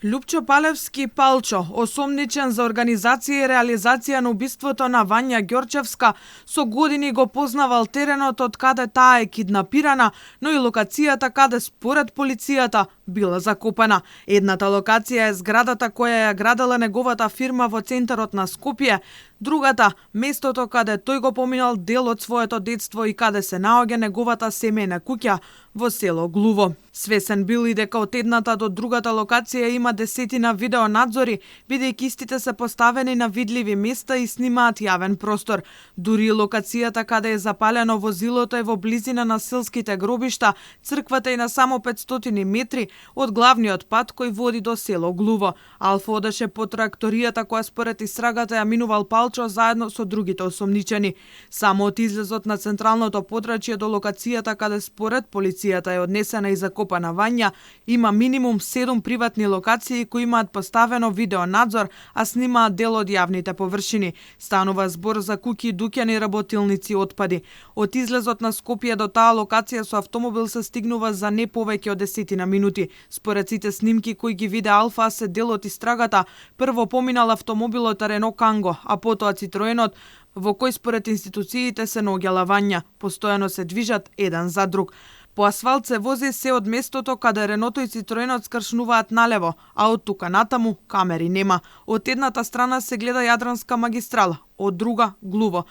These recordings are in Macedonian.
Лјупчо Палевски Палчо, осомничен за организација и реализација на убиството на Вања Ѓорчевска, со години го познавал теренот од каде таа е киднапирана, но и локацијата каде според полицијата била закопана. Едната локација е зградата која ја градела неговата фирма во центарот на Скопје, другата местото каде тој го поминал дел од своето детство и каде се наоѓа неговата семејна куќа во село Глуво. Свесен бил и дека од едната до другата локација има десетина видеонадзори, бидејќи истите се поставени на видливи места и снимаат јавен простор. Дури и локацијата каде е запалено возилото е во близина на селските гробишта, црквата и на само 500 метри од главниот пат кој води до село Глуво. Алфа одеше по траекторијата која според истрагата ја минувал Палчо заедно со другите осомничени. Само од излезот на централното подрачје до локацијата каде според полицијата е однесена и закопана Вања, има минимум 7 приватни локации кои имаат поставено видеонадзор, а снимаат дел од јавните површини. Станува збор за куќи, дуќани, работилници, отпади. Од излезот на Скопје до таа локација со автомобил се стигнува за не повеќе од 10 минути. Според сите снимки кои ги виде Алфа се дел од истрагата, прво поминал автомобилот Рено Канго, а потоа Цитроенот, во кој според институциите се наоѓала Вања. Постојано се движат еден за друг. По асфалт се вози се од местото каде Реното и Цитроенот скршнуваат налево, а од тука натаму камери нема. Од едната страна се гледа Јадранска магистрала, од друга Глуво.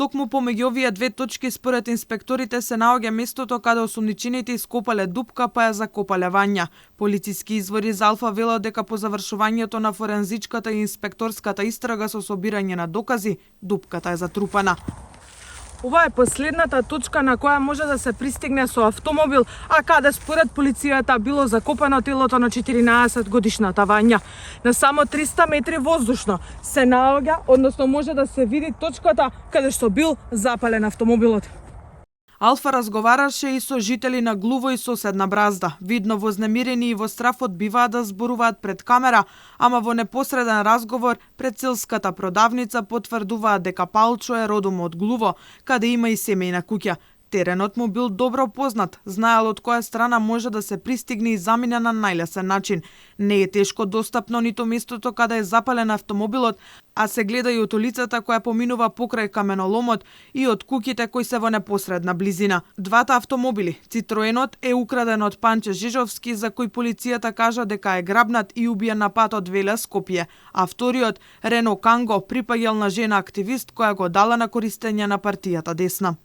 Токму помеѓу овие две точки според инспекторите се наоѓа местото каде осумничените ископале дупка па ја закопале Вања. Полициски извори за Алфа велат дека по завршувањето на форензичката и инспекторската истрага со собирање на докази, дупката е затрупана. Ова е последната точка на која може да се пристигне со автомобил, а каде според полицијата било закопано телото на 14 годишната Вања. На само 300 метри воздушно се наоѓа, односно може да се види точката каде што бил запален автомобилот. Алфа разговараше и со жители на Глуво и соседна Бразда. Видно вознемирени и во страф одбиваат да зборуваат пред камера, ама во непосреден разговор пред селската продавница потврдуваат дека Палчо е родом од Глуво, каде има и семејна куќа. Теренот му бил добро познат, знаел од која страна може да се пристигне и замине на најлесен начин. Не е тешко достапно ниту местото каде е запален автомобилот, а се гледа и од улицата која поминува покрај каменоломот и од куќите кои се во непосредна близина. Двата автомобили, Цитроенот е украден од Панче Жижовски, за кој полицијата кажа дека е грабнат и убиен на патот Веле Скопје, а вториот, Рено Канго, припаѓал на жена активист која го дала на користење на партијата Десна.